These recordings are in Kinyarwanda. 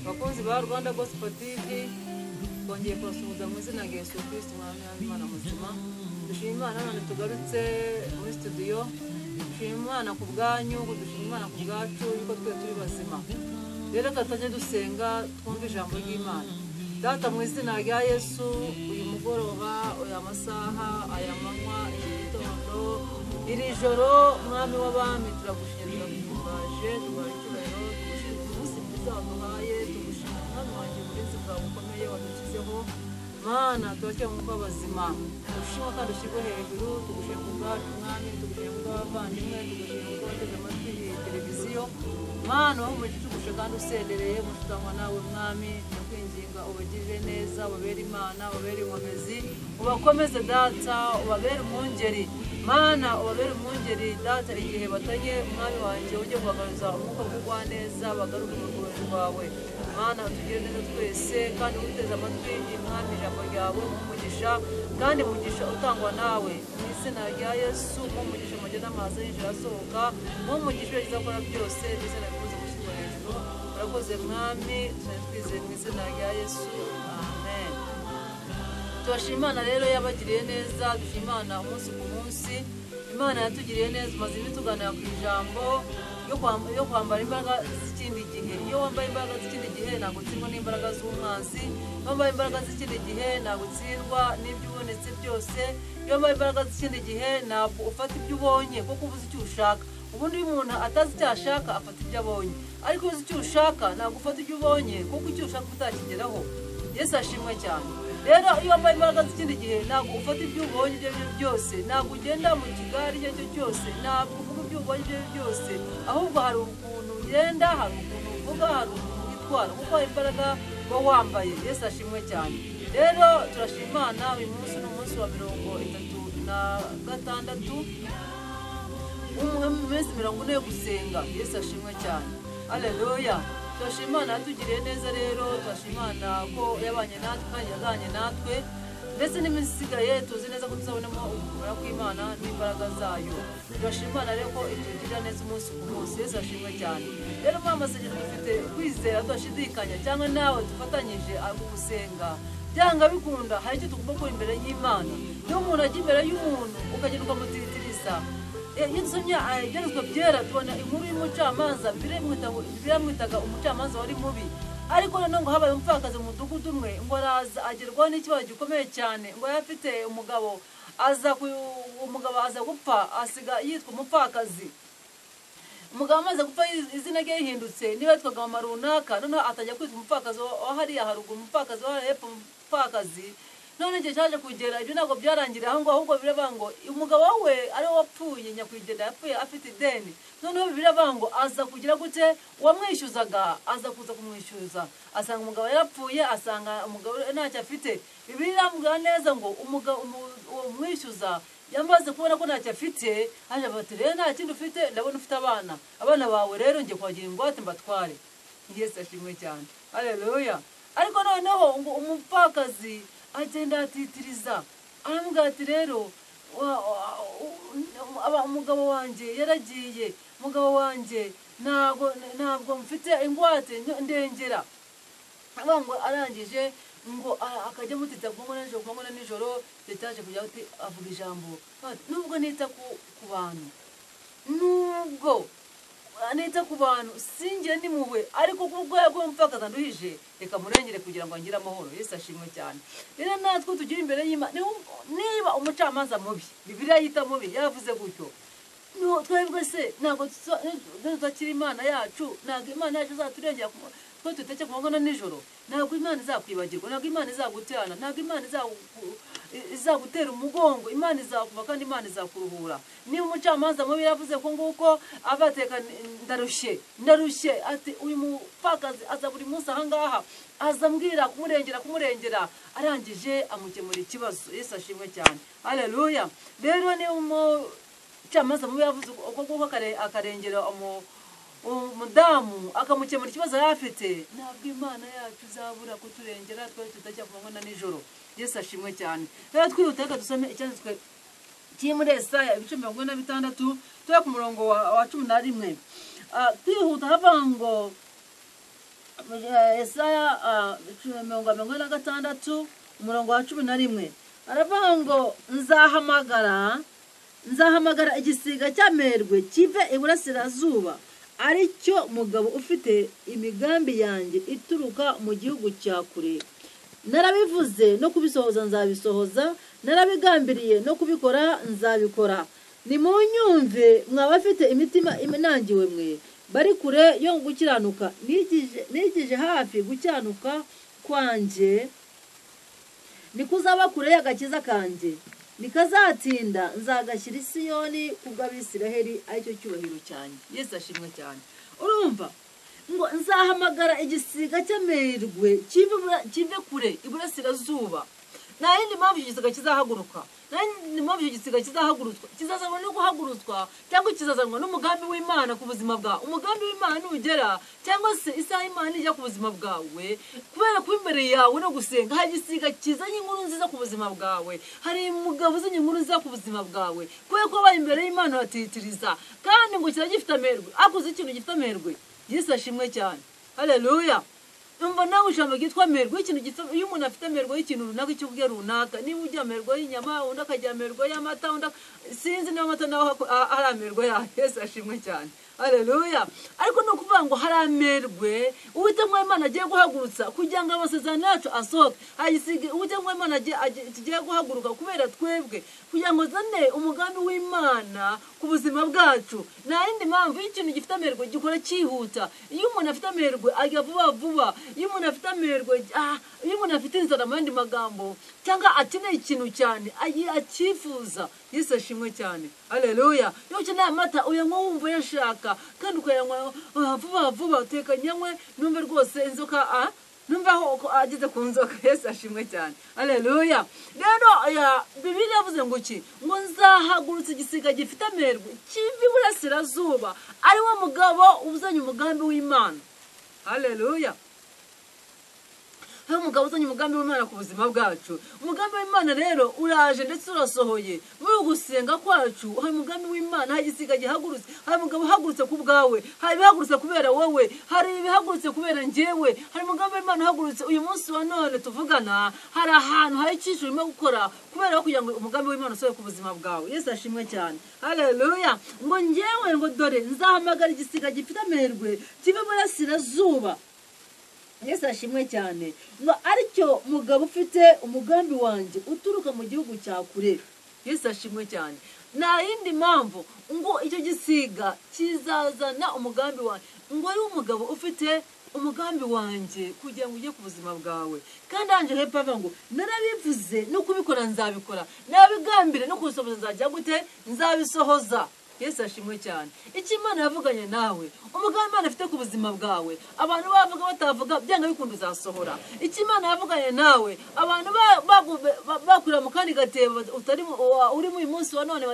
Bakunzi ba Rwanda Gospel TV, twongeye kubasuhuza mu izina rya Yesu Kristo Umwami w'Imana muzima. Dushima Imana none tugarutse muri studio, dushima Imana ku bwanyu, dushima Imana ku bwacu yuko twe turi bazima. Rero reka tujye dusenga twumve ijambo ry'Imana. Data, mu izina rya Yesu, uyu mugoroba, aya masaha, aya manywa, iki gitondo, iri joro, Mwami w'abami, turagushimira, turaguhimbaje, tuguhaye icyubahiro, tugushimira umunsi mwiza waduhaye, tugushimira Mwami wanjye uburinzi bwawe bukomeye wadushyizeho. Mana, turakira mu mwuka w'abazima, ushimwe kandi ushyirwe hejuru, tugushimira ku bwacu Mwami, tugushimira ku bw'abavandimwe, tugushimira ku bw'abateze amatwi iyi televiziyo. Mana, wowe umugisha ugusha kandi usendereye, umushutanywa nawe Mwami, ndakwinginga ubagirire neza, ubabere Imana, ubabere inkomezi, ubakomeze Data, ubabere umwungeri. Mana, ubabere umwungeri Data, igihe batanye Mwami wanjye ujye kubagaruza umwuka w'ubugwaneza, bagaruke mu rwuri rwawe. Mana, utugire neza twese, kandi uteze amatwi Mwami ijambo ryawe, umugisha kandi umugisha utangwa nawe mu izina rya Yesu. Umugisha mugena amazi yinjira asohoka, umugisha ibyo akora byose, izina rikuze gushyirwa hejuru. Urakoze Mwami, twizeye mu izina rya Yesu, amen. Turashima Imana rero yabagiriye neza, dushima Imana umunsi ku munsi. Imana yatugiriye neza, umaze iminsi tuganira ku ijambo yo kwambara imbaraga z'ikindi gihe. Iyo wambaye imbaraga z'ikindi gihe ntabwo utsindwa n'imbaraga z'umwanzi, iyo wambaye imbaraga z'ikindi gihe ntabwo utsindwa n'ibyo ubonetse byose, iyo wambaye imbaraga z'ikindi gihe ntabwo ufata ibyo ubonye kuko ubuze icyo ushaka. Ubundi iyo umuntu atazi icyo ashaka afata ibyo abonye, ariko iyo uzi icyo ushaka ntabwo ufata ibyo ubonye kuko icyo ushaka utakigeraho. Yesu ashimwe cyane. Rero iyo wambaye imbaraga z'ikindi gihe ntabwo ufata ibyo ubonye ibyo aribyo byose, ntabwo ugenda mu kigare icyo ari cyo cyose, ntabwo uvuga ibyo ubonye ibyo aribyo byose, ahubwo hari ukuntu ugenda, hari ukuntu uvuga, hari ukuntu witwara, kuko hari imbaraga uba wambaye. Yesu ashimwe cyane. Rero turashima Imana, uyu munsi ni umunsi wa 36, umwe mu minsi 40 yo gusenga. Yesu ashimwe cyane, haleluya. Turashima Imana yatugiriye neza rero, turashima Imana ko yabanye natwe kandi yaganye natwe, ndetse n'iminsi isigaye tuzi neza ko tuzabonamo ugukomera kw'Imana n'imbaraga zayo. Turashima Imana rero ko itugirira neza umunsi ku munsi. Yesu ashimwe cyane. Rero muri amasengesho dufite kwizera tudashidikanya, cyangwa nawe dufatanyije mu gusenga, byanga bikunda hari icyo tugomba gukora imbere y'Imana. Iyo umuntu ajya imbere y'umuntu ukagenda ukamutitiriza, iyo dusomye ibyanditswe byera tubona inkuru y'umucamanza. Bibiliya imwitaga umucamanza wari mubi, ariko noneho ngo habaye umupfakazi mu mudugudu umwe, ngo araza agerwaho n'ikibazo gikomeye cyane, ngo yari afite umugabo, umugabo aza gupfa asiga yitwa umupfakazi. Umugabo amaze gupfa izina rye rihindutse, niba yitwaga mama runaka, noneho atajya kwitwa umupfakazi wa hariya haruguru, umupfakazi wa hariya hepfo, umupfakazi. None igihe cyaje kugera ibyo ntabwo byarangiriye aho ngaho, ahubwo biravuga ngo umugabo we ari we wapfuye, nyakwigendera yapfuye afite ideni. Noneho biravuga ngo aza kugira gute, uwamwishyuzaga aza kuza kumwishyuza, asanga umugabo yarapfuye, asanga umugabo ntacyo afite. Bibiliya iramubwira neza ngo umugabo umwishyuza yamaze kubona ko ntacyo afite, aje ati rero nta kindi ufite, ndabona ufite abana, abana bawe rero ngiye kubagira ingwate mbatware. Yesu ashimwe cyane, haleluya. Ariko noneho ngo umupfakazi agenda atitiriza, aramubwira ati rero umugabo wanjye yaragiye, umugabo wanjye ntabwo mfite ingwate ndengera. Ngo arangije ngo akajya amutitsa ku manywa nijoro, ku manywa nijoro, yataje kujya avuga ijambo, nubwo nita ku bantu, nubwo nita ku bantu sinjye nimuwe, ariko kubwo yaguye umupfakazi anduhije, reka murengere kugira ngo angire amahoro. Yesu ashimwe cyane. Rero natwe tugira imbere y'Imana, niba umucamanza mubi, Bibiliya yita mubi, yavuze gutyo, twebwe se ntabwo tutakira Imana yacu, ntabwo Imana yacu izaturengera twe tuteke ku manywa nijoro, ntabwo Imana izakwibagirwa, ntabwo Imana izaguterana, ntabwo Imana izagutera umugongo, Imana izakuva kandi Imana izakuruhura. Niba umucamanza mubi yavuze ko nguko abateka ndarushye, ndarushye, ati uyu mupfakazi aza buri munsi aha ngaha, aza ambwira kumurengera, kumurengera, arangije amukemura ikibazo. Yesu ashimwe cyane, haleluya. Rero niba umucamanza mubi yavuze uko nguko akarengera umudamu akamukemura ikibazo yari afite, ntabwo Imana yacu izabura kuturengera twari tutajya ku manywa nijoro. Yesu ashimwe cyane. Rero twihuta reka dusome icyanditswe kiri muri Yesaya ibice 46, tuve ku murongo wa 11. Twihuta havuga ngo Yesaya 46 umurongo wa 11 aravuga ngo nzahamagara igisiga cy'amerwe kive iburasirazuba, aricyo mugabo ufite imigambi yanjye ituruka mu gihugu cya kure. Narabivuze no kubisohoza nzabisohoza, narabigambiriye no kubikora nzabikora. Nimunyumve mwabafite imitima inangiwe mwe bari kure yo gukiranuka, nigije hafi gukiranuka kwanjye, nikuzaba kure y'agakiza kanjye, nikazatinda nzagashyira Isiyoni kubw'Abisiraheli, aricyo cyubahiro cyanjye. Yesu ashimwe cyane. Urumva ngo nzahamagara igisiga cy'amerwe kive kure iburasirazuba. Nta yindi mpamvu icyo gisiga kizahaguruka, nta yindi mpamvu icyo gisiga kizahagurutswa, kizazanwa no guhagurutswa cyangwa kizazanwa n'umugambi w'Imana ku buzima bwawe. Umugambi w'Imana nugera cyangwa se isaha Imana ijya ku buzima bwawe, kubera kuba imbere yawe no gusenga, hari igisiga kizanye inkuru nziza ku buzima bwawe, hari umugabo uzanye inkuru nziza ku buzima bwawe, kubera ko wabaye imbere y'Imana uratitiriza, kandi ngo kiba gifite amerwe. Akuze ikintu gifite amerwe. Yesu ashimwe cyane. Haleluya. Umva nawe ijambo ryitwa amerwe, ikintu iyo umuntu afite amerwe y'ikintu runaka, icyo kurya runaka, niba ujya amerwe y'inyama, undi akajya amerwe y'amata, undi sinzi niba amata naho hari amerwe yayo. Yesu ashimwe cyane. Haleluya. Ariko ni ukuvuga ngo hari amerwe Uwiteka Imana agiye guhagurutsa kugira ngo amasezerano yacu asohoke. Uwiteka Imana agiye guhaguruka kubera twebwe kugira ngo azane umugambi w'Imana ku buzima bwacu. Nta yindi mpamvu, iyo ikintu gifite amerwe gikora cyihuta. Iyo umuntu afite amerwe ajya vuba vuba. Iyo umuntu afite amerwe, iyo umuntu afite inzara mu yandi magambo, cyangwa akeneye ikintu cyane, akifuza. Yesu ashimwe cyane. Haleluya. Iyo ukeneye amata uyanywa wumva uyashaka, kandi ukayanywa vuba vuba, uteka nyanywe numve rwose inzoka numva aho ageze ku nzoka. Yesu ashimwe cyane. Haleluya. Rero Bibiliya yavuze ngo iki? Ngo nzahagurutsa igisiga gifite amerwe kiva iburasirazuba, ari wo mugabo uzanye umugambi w'Imana. Haleluya. Hari umugabo uzanye umugambi w'Imana ku buzima bwacu. Umugambi w'Imana rero uraje ndetse urasohoye. Muri ugusenga kwacu hari umugambi w'Imana, hari igisiga gihagurutse, hari umugabo uhagurutse ku bwawe, hari ibihagurutse kubera wowe, hari ibihagurutse kubera njyewe, hari umugambi w'Imana uhagurutse uyu munsi wa none tuvugana. Hari ahantu hari icyiciro urimo gukora kubera kugira ngo umugambi w'Imana usohoye ku buzima bwawe. Yesu ashimwe cyane. Haleluya. Ngo njyewe ngo dore nzahamagara igisiga gifite amerwe kive burasirazuba. Yesu ashimwe cyane. Ngo aricyo mugabo ufite umugambi wanjye uturuka mu gihugu cya kure. Yesu ashimwe cyane. Nta yindi mpamvu ngo icyo gisiga kizazana umugambi wanjye, ngo ari umugabo ufite umugambi wanjye kugira ngo ujye ku buzima bwawe. Kandi anje hepfo avuga ngo narabivuze no kubikora nzabikora, nabigambire no kubisohoza nzajya gute? Nzabisohoza. Yesu ashimwe cyane. Icyo Imana yavuganye nawe, umugambi Imana ifite ku buzima bwawe, abantu bavuga batavuga byanga bikunda uzasohora. Icyo Imana yavuganye nawe, abantu bakurira mu kandi gatebo utari uri mu munsi wa none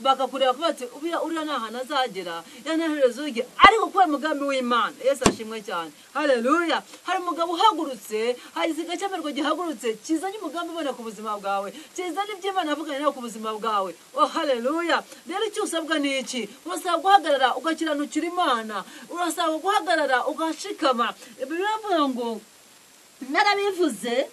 bakakureba bati uriya nta hantu azagera, yanaherezo rye, ariko kubera umugambi w'Imana. Yesu ashimwe cyane. Haleluya. Hari umugabo uhagurutse, hari igisiga cy'amerwe gihagurutse kizanye umugambi ubona ku buzima bwawe, kizanye ibyo Imana yavuganye nawe ku buzima bwawe. Oh haleluya. Rero icyo usabwa ni iki? Urasabwa guhagarara ugakiranukira Imana, urasabwa guhagarara ugashikama. Biravuga ngo narabivuze.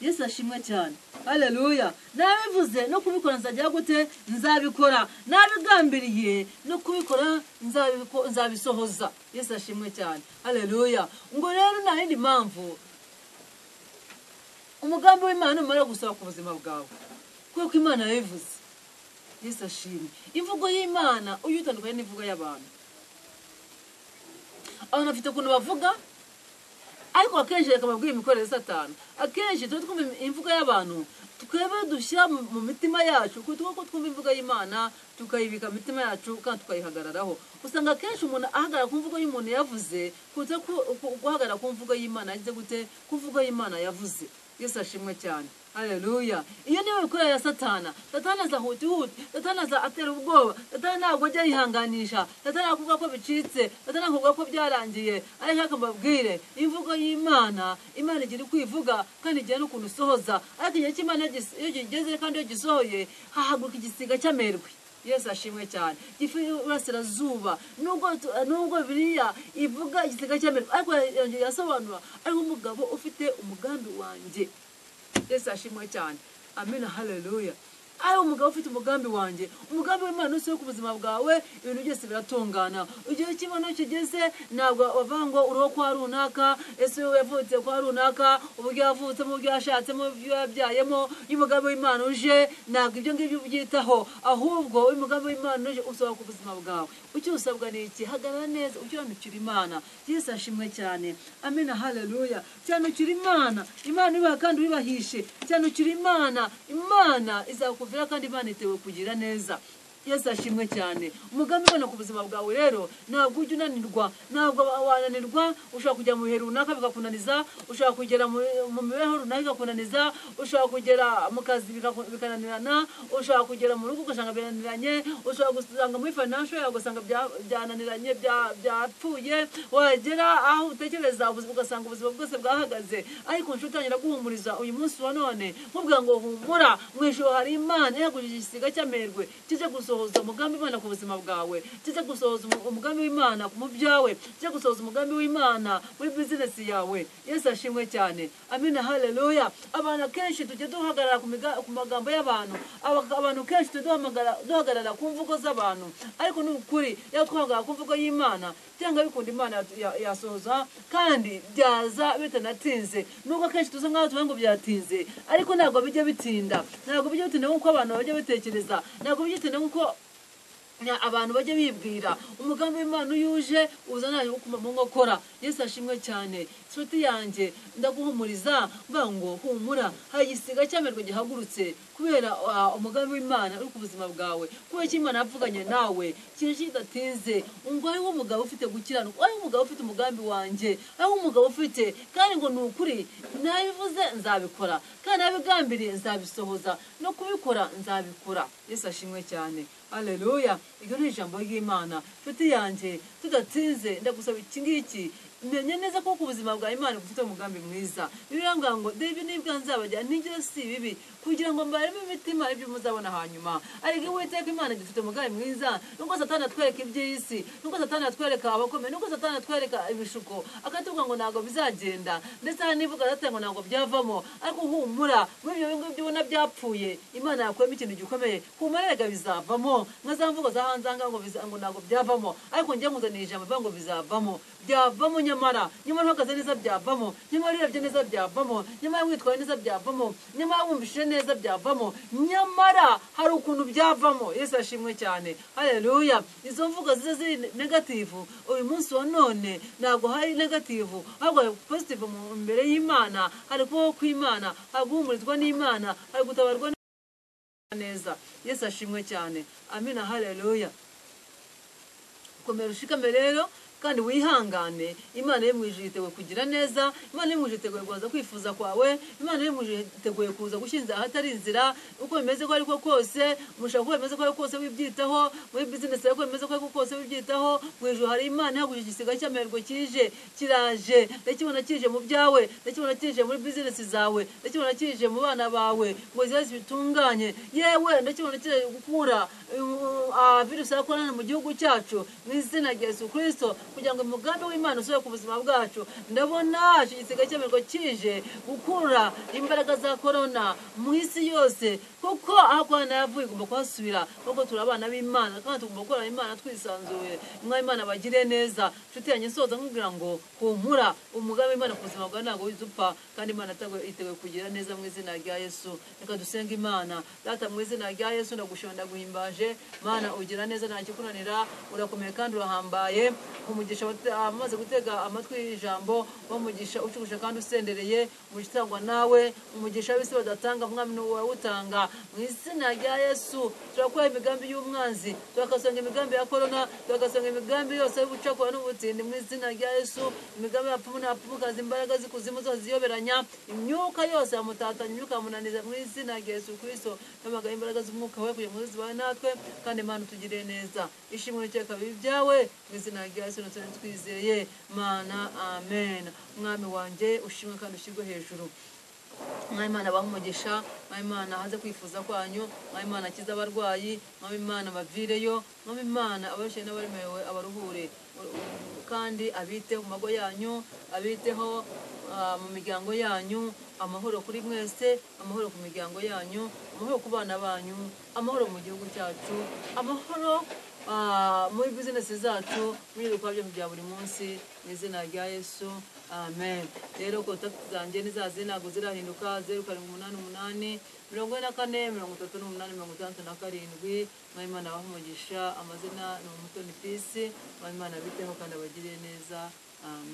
Yesu ashimwe cyane. Haleluya. Narabivuze no kubikora nzajya gute? Nzabikora. Nabigambiriye no kubikora nzabisohoza. Yesu ashimwe cyane. Haleluya. Ngo rero nta yindi mpamvu umugambi w'Imana umara gusaba ku buzima bwawe, kuko Imana yabivuze. Yesu ashimwe. Imvugo y'Imana uyitandukanye n'imvugo y'abantu. Abantu bafite ukuntu bavuga, ariko akenshi reka babwire imikorere ya Satani. Akenshi tuba twumva imvugo y'abantu, twebwe dushyira mu mitima yacu, kuko twumva imvugo y'Imana tukayibika mu mitima yacu kandi tukayihagararaho. Usanga akenshi umuntu ahagarara ku mvugo y'umuntu yavuze kuruta guhagarara ku mvugo y'Imana yagize gute, ku mvugo y'Imana yavuze. Yesu ashimwe cyane. Haleluya. Iyo niyo mikorere ya Satana. Satana aza hutihuti, Satana aza atera ubwoba, Satana ntabwo ajya yihanganisha, Satana akuvuga ko bicitse, Satana akuvuga ko byarangiye. Ariko reka mbabwire, imvugo y'Imana, Imana igira uko ivuga kandi igira n'ukuntu isohoza. Ariko igihe cy'Imana iyo kigeze kandi iyo gisohoye, hahaguruka igisiga cy'amerwe. Yesu ashimwe cyane. Gifu y'uburasirazuba, nubwo Bibiliya ivuga igisiga cy'amerwe, ariko yongeye yasobanura ari umugabo ufite umugambi wanjye. Yesu ashimwe cyane. Amina, haleluya. Ari umugabo ufite umugambi wanjye, umugambi w'Imana usiwe ku buzima bwawe, ibintu byose biratungana. Igihe cy'Imana kigeze, ntabwo bavuga ngo uriho kwa runaka, ese yavutse kwa runaka, uburyo yavutsemo, uburyo yashatsemo, uburyo yabyayemo. Iyo umugambi w'Imana uje, ntabwo ibyo ngibyo ubyitaho, ahubwo umugambi w'Imana uje usohoka ku buzima bwawe. Icyo usabwa ni iki? Hagarara neza, ukiranukira Imana. Yesu ashimwe cyane. Amina, haleluya. Kiranukira Imana, Imana ibaha kandi ubibahishe. Kiranukira Imana, Imana izakuvira kandi Imana itewe kugira neza. Yesu ashimwe cyane. Umugambi ubona ku buzima bwawe rero ntabwo ujya unanirwa, ntabwo wananirwa. Ushobora kujya mu bihe runaka bikakunaniza, ushobora kugera mu mibereho runaka bikakunaniza, ushobora kugera mu kazi bikananirana, ushobora kugera mu rugo ugasanga birananiranye, ushobora gusanga muri financial yawe ugasanga byananiranye, byapfuye. Wagera aho utekereza ugasanga ubuzima bwose bwahagaze. Ariko nshuti yanjye, ndaguhumuriza uyu munsi wa none, nkubwira ngo humura, mu ijuru hari Imana yagujije igisiga cy'amerwe kijya gusohoza umugambi w'Imana ku buzima bwawe, kijya gusohoza umugambi w'Imana mu byawe, kijya gusohoza umugambi w'Imana muri business yawe. Yesu ashimwe cyane. Amina, haleluya. Abantu kenshi tujya duhagarara ku magambo y'abantu, abantu kenshi tujya duhagarara ku mvugo z'abantu, ariko ni ukuri iyo twahagarara ku mvugo y'Imana, cyangwa bikunda Imana yasohoza, kandi byaza bitanatinze. Nubwo kenshi tuza nkaho tuvuga ngo byatinze, ariko ntabwo bijya bitinda, ntabwo bijya bitinda nk'uko abantu bajya bitekereza, ntabwo bijya bitinda nk'uko abantu bajya bibwira. Umugambi w'Imana uyuje uza naje gukuma mu nkokora. Yesu ashimwe cyane. Nshuti yanjye, ndaguhumuriza mvuga ngo humura, hari igisiga cy'amerwe gihagurutse kubera umugambi w'Imana uri ku buzima bwawe, kubera ko Imana yavuganye nawe kije kidatinze. Ngo hariho umugabo ufite gukiranuka, hariho umugabo ufite umugambi wanjye, hariho umugabo ufite, kandi ngo ni ukuri nabivuze nzabikora, kandi nabigambiriye nzabisohoza, no kubikora nzabikora. Yesu ashimwe cyane. Haleluya. Iryo ni ijambo ry'Imana. Nshuti yanjye, tudatinze ndagusaba iki ngiki: menye neza ko ku buzima bwa Imana bufite umugambi mwiza. Bibiliya ivuga ngo dore nibwo nzabajya nibyo si bibi, kugira ngo mbareme imitima ibyo muzabona hanyuma. Ariko Uwiteka Imana gifite umugambi mwiza. Nubwo Satani atwereka iby'isi, nubwo Satani atwereka abakomeye, nubwo Satani atwereka ibishuko, akatubwira ngo ntabwo bizagenda, ndetse hari n'ivuga ati ngo ntabwo byavamo, ariko humura, muri ibyo ngibyo ubona byapfuye, Imana yakuyemo ikintu gikomeye. Humura rega bizavamo. Nka za mvugo za hanze ngo ntabwo byavamo, ariko njye nkuzaniye ijambo rivuga ngo bizavamo. Byavamo nyamara, nyamara uhagaze neza byavamo, nyamara urebye neza byavamo, nyamara witwaye neza byavamo, nyamara wumvishije neza byavamo, nyamara hari ukuntu byavamo. Yesu ashimwe cyane. Haleluya. Izo mvugo ziza ziri negative uyu munsi wa none ntabwo hari negative, ahubwo hari positive imbere y'Imana, hari kubaho kw'Imana, hari guhumurizwa n'Imana, hari gutabarwa neza. Yesu ashimwe cyane. Amina, haleluya. Komera ushikame rero kandi wihangane. Imana yo mu ijuru yiteguye kugira neza, Imana yo mu ijuru yiteguye kuza kwifuza kwawe, Imana yo mu ijuru yiteguye kuza gushyinza ahatari inzira. Uko bimeze ko ariko kose, mushaka uko bimeze ko ariko kose wibyitaho, muri business yawe uko bimeze ko ariko kose wibyitaho. Mu ijuru hari Imana yaguje igisiga cy'amerwe kije, kiraje, ndakibona kije mu byawe, ndakibona kije muri business zawe, ndakibona kije mu bana bawe ngo zize bitunganye. Yewe ndakibona kije gukura virusi ya corona mu gihugu cyacu mu izina rya Yesu Kristo, kugira ngo umugambi w'Imana usohoke ku buzima bwacu. Ndabona igisiga cy'amerwe kije gukura imbaraga za corona mu isi yose, kuko aho corona yavuye igomba kuhasubira, kuko turi abana b'Imana kandi tugomba gukorana Imana twisanzuye. Umwami Imana bagire neza. Nshuti yanjye, nsoza nkubwira ngo humura, umugambi w'Imana ku buzima bwawe ntabwo uzupfa, kandi Imana yiteguye kugira neza mu izina rya Yesu. Reka dusenge Imana. Data, mu izina rya Yesu ndagushima, ndaguhimbaje. Mana ugira neza, nta kikunanira, urakomeye kandi urahambaye. Umugisha amaze gutega amatwi ijambo, umugisha ucugusha kandi usendereye, umugisha utangwa nawe, umugisha w'isi badatanga, Mwami ni wowe utanga. Mu izina rya Yesu turakora imigambi y'umwanzi, turakasonga imigambi ya corona, turakasonga imigambi yose y'ubucakura n'ubutindi mu izina rya Yesu. Imigambi y'abapfumu n'abapfumukazi, imbaraga z'ikuzimu zose ziyoberanya, imyuka yose yamutatanya, imyuka yamunaniza mu izina rya Yesu Kristo. Namagaye imbaraga z'umwuka we kugira ngo zibane natwe, kandi Imana utugirire neza. Ishimwe n'iteka bibe ibyawe mu izina rya Yesu twizeye Mana, amen. Mwami wanjye ushimwe kandi ushyirwe hejuru. Mwami Imana abahe umugisha, Mwami Imana ahaze kwifuza kwanyu, Mwami Imana akize abarwayi, Mwami Imana abavireyo, Mwami Imana abarushye n'abaremewe abaruhure, kandi abiteho mu mago yanyu, abiteho mu miryango yanyu, amahoro kuri mwese, amahoro ku miryango yanyu, amahoro ku bana banyu, amahoro mu gihugu cyacu, amahoro muri bizinesi zacu, muri ibikorwa byacu bya buri munsi, mu izina rya Yesu, amen. Rero kontakiti zanjye ni za zindi ntabwo zirahinduka, 0788 44 38 67. Mwami Imana abahe umugisha. Amazina ni Umutoni Peace. Mwami Imana abiteho kandi abagirire neza, amen.